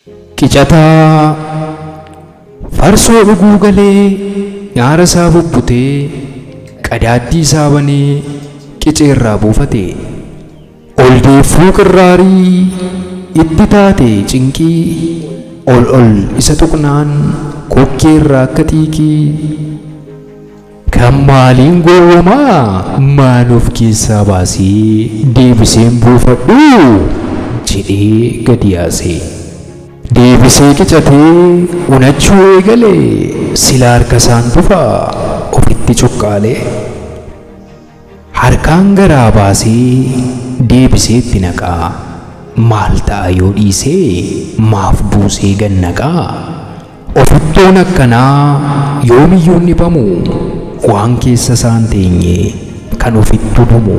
Qicataa farsoo dhuguu galee nyaara isaa bubbutee qadaaddii isaa banee qiceerraa buufate. Ol deeffuu qirraarii itti taate cinqii ol ol isa tuqnaan kokkeerraa akka xiiqii. Kan maaliin gowwomaa maan of keessaa baasee deebiseen buufadhu jedhee gadi yaase. Deebisee qicatee unachuu eegale sila harka isaan tufa ofitti cuqqaale. Harkaan garaa baasee deebisee itti naqaa. Maal ta'a yoo dhiisee maaf buusee gad naqaa? Ofittoon akkanaa yoomiyyuu hin dhibamu waan keessa isaan teenye kan ofitti hubamu.